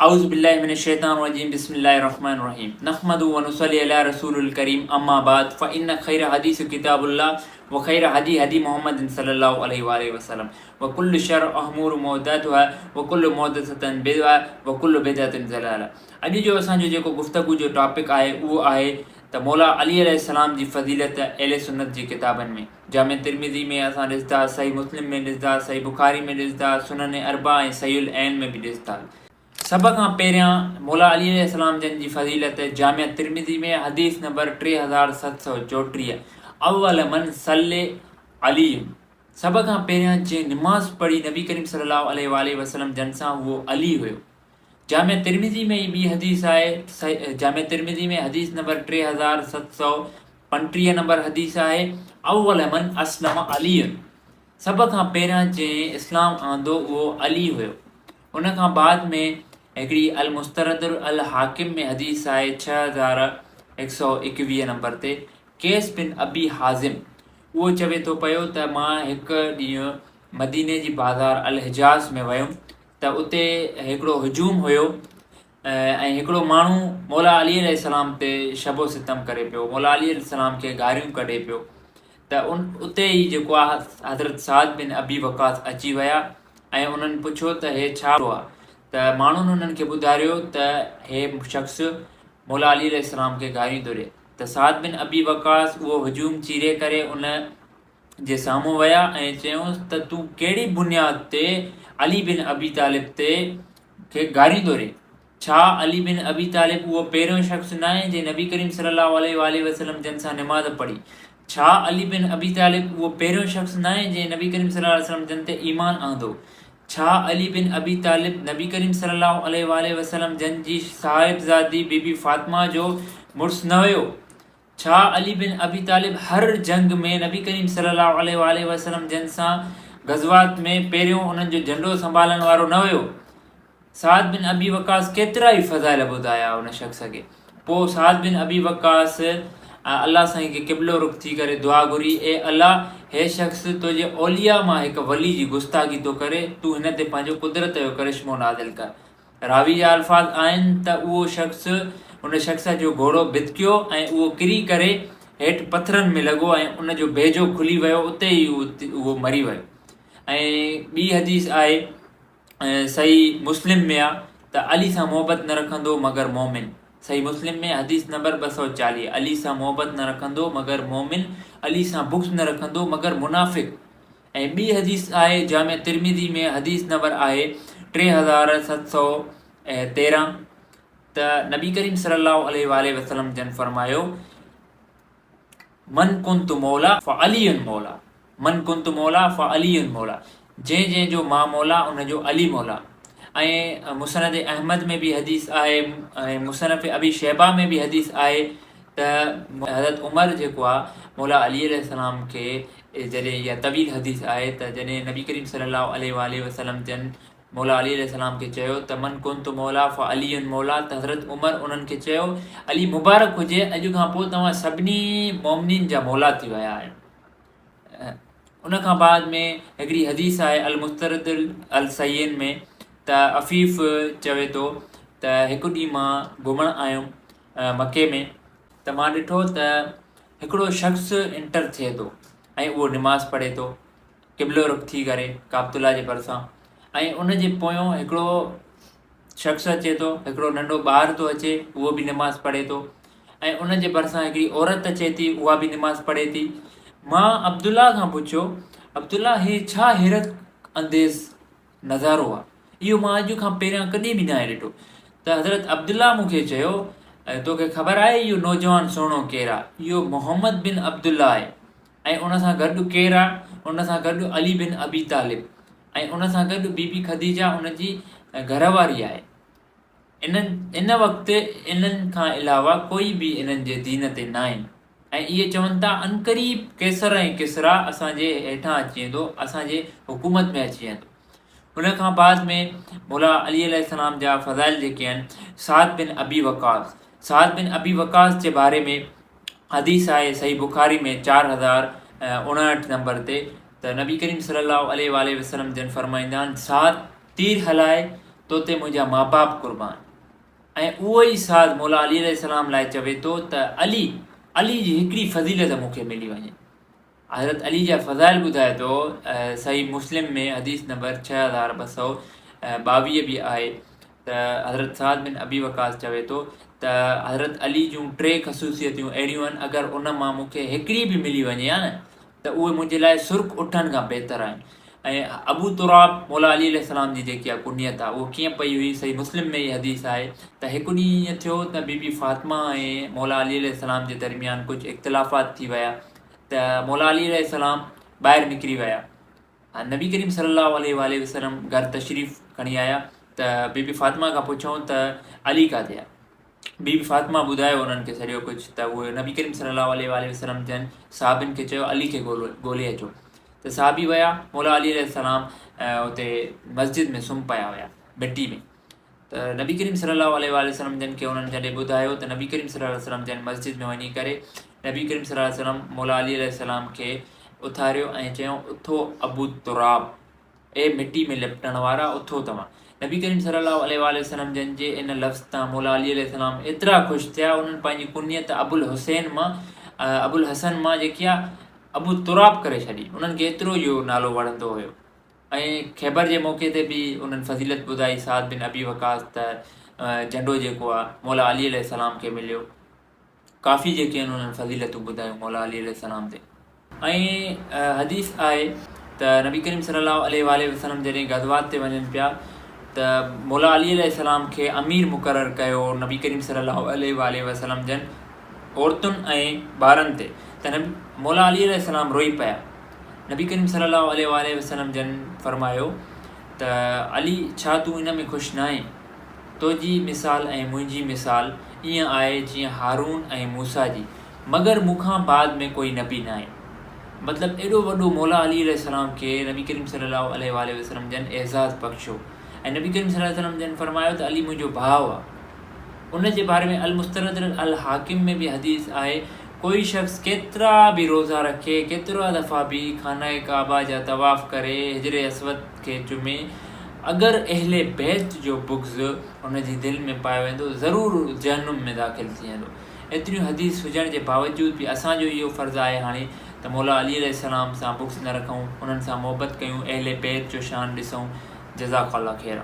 اعوذ بالله من الشيطان الرجيم بسم الله الرحمن الرحيم نحمده ونصلي علي رسول الڪريم اما بعد فان خير حديث ڪتاب الله وخير هدي هدي محمد صلي الله عليه واله وسلم وڪل شر امور محدثاتها وڪل محدثة بدعة وڪل بدعة ضلالة اڄ جو اسان جو جيڪو گفتگو جو ٽاپڪ آهي اهو آهي ته مولا علي عليه السلام جي فضيلت اهل سنت جي ڪتابن ۾ جامع ترمذي ۾ اسان ڏسندا، صحيح مسلم ۾ ڏسندا، صحيح بخاري ۾ ڏسندا، سنن اربع ۽ صحيح العين ۾ به ڏسندا. سڀ کان پهريان مولا علي عليه السلام جن جي فضيلت جامع ترمذي ۾ حديث نمبر 3734 اول من صلي علي سڀ کان پهريان جنهن نماز پڙهي نبي ڪريم صلي الله عليه واٰله وسلم جن سان اهو علي هيو. جامع ترمذي ۾ ئي ٻي حديث آهي، جامع ترمذي ۾ حديث نمبر 3735 نمبر حديث آهي، اول من اسلم علي سڀ کان پهريان جنهن اسلام آندو اهو علي هيو. ان کان بعد ۾ هڪڙي المستدرڪ الحاڪم ۾ حديث آهي 6121 نمبر تي قيس بن ابي حازم اهو چوي ٿو پيو ته مان هڪ ڏينهن مديني جي بازار الحجاز ۾ ويم ته اتي هڪڙو هجوم هيو ۽ هڪڙو ماڻهو مولا علي عليه السلام تي شب و ستم ڪري پيو، مولا علي عليه السلام کي گاريون ڪڍي پيو ته ان اتي ئي جيڪو آهي حضرت سعد بن ابي وقاص اچي ويا ۽ انهن پڇيو ته هي ڇا آهي ته ماڻهن انهن کي ٻڌاريو ته هي شخص مولا علي عليه السلام کي گاريون ٿو ڏي ته سعد بن ابي وقاص اهو هجوم چيري ڪري ان جي سامهون ويا ۽ چيائونس ته تون ڪهڙي بنياد تي علي بن ابي طالب تي کي گاريون ٿو ڏين؟ ڇا علي بن ابي طالب اهو پهريون شخص ناهي جنهن نبي ڪريم صلي الله عليه واٰله وسلم جن سان نماز پڙهي؟ ڇا علي بن ابي طالب اهو پهريون شخص ناهي جنهن نبي ڪريم صلي الله عليه وسلم جن تي ايمان آندو؟ ڇا علي بن ابي طالب نبي ڪريم صلي الله عليه واٰله وسلم جن جي صاحبزادي بيبي فاطمه جو مڙس نه هيو؟ ڇا علي بن ابي طالب هر جنگ ۾ نبي ڪريم صلي الله عليه واٰله وسلم جن سان غزوات ۾ پهريون انهن جو جهنڊو سنڀالڻ وارو نه هيو؟ سعد بن ابي وقاص ڪيترا ئي فضائل ٻڌايا ان شخص کي. پوء سعد بن ابي وقاص الله سائين کي قبلو رخ ٿي ڪري دعا گهري، اي الله! هي شخص تنهنجي اولياء مان هڪ ولي جي گستاخي ٿو ڪري، تون هن تي پنهنجو قدرت جو ڪرشمو نازل ڪر. راوي جا الفاظ آهن ته اهو شخص ان شخص جو گهوڙو ڀتڪيو ۽ اهو ڪري ڪري هيٺ پٿرن ۾ لڳو ۽ ان جو ڀيجو کلي ويو اتي ئي اهو مري ويو ۽ ٻي حديث آهي صحيح مسلم ۾ آ ته علي سان محبت نه رکندو مگر مومن صحيح مسلم ۾ حديث نمبر 240 علي سان محبت نه رکندو مگر مومن علي سان بغض نه رکندو مگر منافق ۽ ٻي حديث آهي جامع ترمذي ۾ حديث نمبر آهي 3713 ته نبي ڪريم صلي الله عليه واٰله وسلم جن فرمايو من ڪنت مولا فعلي مولا من ڪنت مولا فعلي مولا جنهن جنهن جو مان مولا ان جو علي مولا ۽ مسند احمد ۾ به حديث آهي ۽ مصنف ابي شيبه ۾ به حديث آهي ته حضرت عمر جيڪو آهي مولا علي عليه السلام کي جڏهن اها طويل حديث آهي ته جڏهن نبي ڪريم صلي الله عليه واٰله وسلم جن مولا علي عليه السلام کي چيو ته من ڪنت مولا فعلي مولا ته حضرت عمر انهن کي چيو علي مبارڪ هجي اڄ کان پوء توهان سڀني مومنين جا مولا ٿي ويا آهيو. ان کان بعد ۾ هڪڙي حديث آهي المسترد الصحيحين ۾ ته عفيف چوي ٿو ته هڪ ڏينهن مان گهمڻ آيم مڪي ۾ ته مان ڏٺو ته هڪڙو شخص انٽر ٿئي ٿو ۽ اهو نماز پڙهي ٿو قبلو رخ ٿي ڪري ڪعبت الله جي ڀرسان ۽ ان جي پويون هڪڙو شخص اچي ٿو هڪڙو ننڍو ٻار ٿو اچي اهو به نماز پڙهي ٿو ۽ ان جي ڀرسان هڪڙي عورت اچي ٿي اها به نماز پڙهي ٿي مان عبدالله کان پڇيو عبدالله هي ڇا حيرت انديز نظارو آ اهو مان اڄ کان پهريان ڪڏهن به ناهي ڏٺو ته حضرت عبدالله مون کي چيو توکي خبر آهي اهو نوجوان سهڻو ڪير آ؟ اهو محمد بن عبدالله آهي ۽ ان سان گڏ ڪير آ؟ ان سان گڏ علي بن ابي طالب ۽ ان سان گڏ بي بي خديجه ان جي گهر واري آهي. انهن ان وقت انهن کان علاوه ڪوئي به انهن جي دين تي ناهن ۽ اهي چون ٿا عنقريب قيصر ۽ ڪسريٰ اسان جي هيٺان اچي ويندو، اسان جي حڪومت ۾ اچي ويندو. ان کان بعد ۾ مولا علي عليه السلام جا فضائل جيڪي آهن سعد بن ابي وقاص سعد بن ابي وقاص جي باري ۾ حديث آهي صحيح بخاري ۾ 4059 نمبر تي ته نبي ڪريم صلي الله عليه واٰله وسلم جن فرمائيندا آهن سعد تير هلائي تو تي منهنجا ماء باپ قربان. ۽ اهو ئي سعد مولا علي عليه السلام لاء چوي ٿو ته علي، علي جي هڪڙي فضيلت مون کي ملي وڃي. حضرت علي جا فضائل ٻڌائي ٿو، صحيح مسلم ۾ حديث نمبر 6222 به آهي ته حضرت سعد بن ابي وقاص چوي ٿو ته حضرت علي جون ٽي خصوصيتون اهڙيون آهن اگر ان مان مون کي هڪڙي به ملي وڃي ها نه ته اهي منهنجي لاء سرخ اٺن کان بهتر آهن. ۽ ابو تراب مولا علي عليه السلام جي جيڪي اها ڪنيت آهي اهو ڪيئن پئي هئي صحيح مسلم ۾ هي حديث آهي ته هڪ ڏينهن ائين ٿيو ته بي بي فاطمه ۽ مولا علي عليه السلام جي درميان ڪجهه اختلافات ٿي ويا ته مولا علي عليه السلام ٻاهر نڪري ويا نبي ڪريم صلي الله عليه وآله وسلم گهر تشريف کڻي آيا ته بي بي فاطمه کان پڇيائون ته علي ڪاٿي آهي بي بي فاطمه ٻڌايو انهن کي سڄو ڪجهه ته اهي نبي ڪريم صلي الله عليه وآله وسلم جن صحابين کي چيو علي کي ڳولي اچو ته صحابي ويا مولا علي عليه السلام اتي مسجد ۾ سم پيا هيا مٽي ۾ ته نبي ڪريم صلي الله عليه وآله وسلم جن کي انهن جڏهن ٻڌايو ته نبي ڪريم صلي الله عليه وسلم جن مسجد ۾ وڃي ڪري نبي ڪريم صلي الله عليه وسلم مولا علي عليه السلام کي اٿاريو ۽ چيو اٿو ابو تراب اي مٽي ۾ لپٽڻ وارا اٿو توهان. نبي ڪريم صلي الله عليه واٰله وسلم جن جي ان لفظ تان مولا علي عليه السلام ايترا خوش ٿيا انهن پنهنجي ڪنيت ابوالحسين مان ابوالحسن مان جيڪي آ ابو تراب ڪري ڇڏي انهن کي ايترو اهو نالو وڻندو هيو ۽ خيبر جي موقعي تي به انهن فضيلت ٻڌائي سعد بن ابي وقاص ته جهنڊو جيڪو آ مولا علي عليه السلام کي مليو. ڪافي جيڪي آهن انهن فضيلتون ٻڌايون مولا علي عليه السلام تي. ۽ حديث آهي ته نبي ڪريم صلي الله عليه واٰله وسلم جڏهن غزوات تي وڃن پيا ته مولا علي عليه السلام کي امير مقرر ڪيو نبي ڪريم صلي الله عليه واٰله وسلم جن عورتن ۽ ٻارن تي ته مولا علي عليه السلام روئي پيا نبي ڪريم صلي الله عليه واٰله وسلم جن فرمايو ته علي ڇا تون ان ۾ خوش ناهين تنهنجي مثال ۽ منهنجي مثال ائين آهي جيئن هارون ۽ موسيٰ جي، مگر مون کان بعد ۾ ڪوئي نبي ناهي. مطلب ايڏو وڏو مولا علي عليه السلام کي نبي ڪريم صلي الله عليه واٰله وسلم جن اعزاز بخشيو ۽ نبي ڪريم صلي الله عليه وسلم جن فرمايو ته علي منهنجو ڀاء آ. ان جي باري ۾ المستدرڪ الحاڪم ۾ به حديث آهي ڪوئي شخص ڪيترا به روزا رکي، ڪيترا دفعا به خانه ڪعبه جا طواف ڪري، حجر اسود کي چمي، اگر اهل بيت جو بغض ان جي دل ۾ پايو ويندو ضرور جهنم ۾ داخل ٿي ويندو. ايتريون حديث هجڻ جي باوجود به اسان جو اهو فرض آهي هاڻي ته مولا علي عليه السلام سان بغض نه رکون، انهن سان محبت ڪيون، اهل بيت جو شان ڏسون. جزاک الله خيرا.